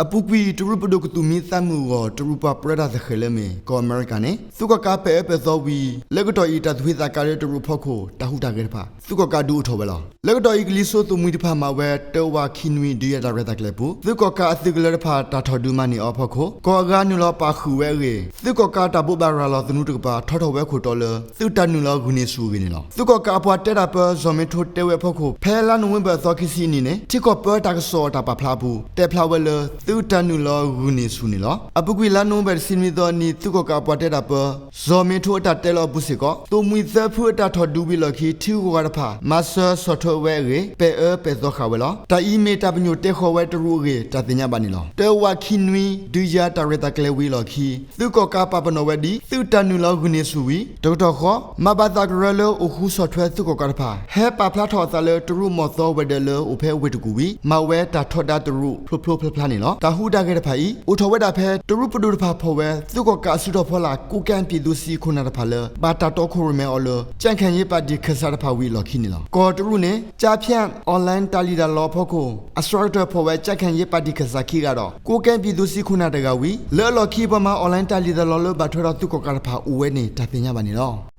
အပူၤကွံာ် တရူးပဒိၣ်ကသူၣ်မံသးမုာ်အဂီၢ် တရူးပှၤပြၢတၢ်သဃဲၤလၢအမ့ၢ် ကီၢ်အမဲရကၤန့ၣ် သုးကီၣ်ကးပဲာ်အၢပဲာ်သီဝံၤ လၢကတီၢ်အံၤ တၢ်သူၣ်ဖှံသးကါလၢတရူးအဖီခိၣ် တၢ်ဟူးတၢ်ဂဲၤတဖၣ် သုးကီၣ်ကးဒုးအိၣ်ထီၣ်ဝဲလီၤ. လၢကတီၢ်အံၤ ကလံၤစိးသိၣ်မှံၤတဖၣ်မၤဝဲ တၢဝးခံနွံ ဒုးယၤတၢ်ရဲၣ်တၢ်ကျဲၤအပူၤ သုးကီၣ်ကးအသုးကလၢၤတဖၣ် တၢ်ထီၣ်ဒုးမၤန့ၢ်အီၤအဖီခိၣ် ကီၢ်အဂၤနုာ်လီၤပာ်ဃုာ်ဝဲအဂ့ၢ် သုးကီၣ်ကးတၢ်ဘိးဘၣ်ရၤလီၤသနူတကပၤ ထီထီၣ်ဝဲအခိၣ်တီလၢ သုးတၢ်နုာ်လီၤဂုာ်န့ၢ်ဆူၣ်အဂ့ၢ်န့ၣ်လီၤ. သုးကီၣ်ကးအပှၤတဲတၢ်ပၢ ဇီၣ်မ့ထိတဲဝဲအဖီခိၣ် ဖဲလါနိၣ်ဝ့ဘၢၣ်အသီခံဆံအနံၤန့ၣ် ထံကီၢ်ပၢတၢ်ကစီၣ်အတၢ်ပာ်ဖျါအပူၤ တဲဖျါဝဲလၢ သုးတၢ်နုာ်လီၤဂုာ်န့ၢ်ဆူၣ်န့ၣ်လီၤ. အပူၤကွံာ်လါနိၣ်ဝ့ဘၢၣ်တဆံနွံသီအနံၤ သုးကီၣ်ကးအပှၤတဲတၢ်ပၢ ဇီၣ်မ့ထိအတၢ်တဲလီၤအပူၤစ့ၢ်ကီး သိၣ်မှံၤသၢဖုအတၢ်ထီၣ်ဒုးဝံၤအလီၢ်ခံ ထံဂုၤကီၢ်ဂၤတဖၣ် မၤစၢၤဆီၣ်ထွဲဝဲအဂ့ၢ် ပဲာ်အၢပဲာ်သီဃာ်ဝဲလီၤ. တၢ်အံၤမ့ၢ်တၢ်ပညိၣ်တဲဃီၤဝဲတရူးအဂ့ၢ် တၢ်သ့ၣ်ညါဘၣ်န့ၣ်လီၤ. တၢဝးခံနွံ ဒုးယၤတၢ်ရဲၣ်တၢ်ကျဲၤဝံၤအလီၢ်ခံ သုးကီၣ်ကးပာ်ပနီၣ်ဝဲဒ် သုးတၢ်နုာ်လီၤဂုာ်န့ၢ်ဆူၣ်ဝံၤ တကတီၢ်ဃီ မၤဘၣ်သးကရၢလၢအိၣ်ဃူဆီၣ်ထွဲသုးကီၣ်ကးတဖၣ် ဟဲပာ်ဖျါထီၣ်အသးလၢ တရူးမီၢ်သီဝဲၤဒၢးလၢအိၣ်ဖဲဝ့ၢ်တကူၣ်ဝံၤ မၤဝဲတၢ်ထီဒါတရူးဖျိဖျိဖျါဖျါန့ၣ်လီၤ. တၢ်ဟူးတၢ်ဂဲၤတဖၣ်အံၤ အိၣ်ထီၣ်ဝဲဒၣ်ဖဲ တရူးပဒိၣ်တဖၣ်ဖီၣ်ဝဲ သုးကီၣ်ကးအစုထီၣ်ဖီလာ် ကိးကဲၣ်ပံၣ်သူစံခိၣ်နၢ်တဖၣ်လၢ ဘၣ်တၢ်တီခိၣ်ရိၣ်မဲအီၤလၢ ကၠဲၣ်ခၣ်ယ့ပၣ်ဒံၣ်ခၢၣ်စးတဖၣ်ဝံၤအလီၢ်ခံန့ၣ်လီၤ. ကီၢ်တရူးန့ၣ် ကၠါဖၠၣ် online တၢ်လံၣ်တၢ်လီအဖီခိၣ် အစှၤကတၢၢ်ဖီၣ်ဝဲ ကၠဲၣ်ခၣ်ယ့ပၣ်ဒံၣ်ခၢၣ်စးခံဂၤဒီး ကိးကဲၣ်ပံၣ်သူစံခိၣ်နၢ်တဂၤဝံၤ လၢအလီၢ်ခံ ပှၤမၤ online တၢ်လံၣ်တၢ်လီလၢဘၣ်ထွဲဒီးသုးကီၣ်ကးတဖၣ်အိၣ်ဝဲန့ၣ် တၢ်သ့ၣ်ညါဘၣ်န့ၣ်လီၤ.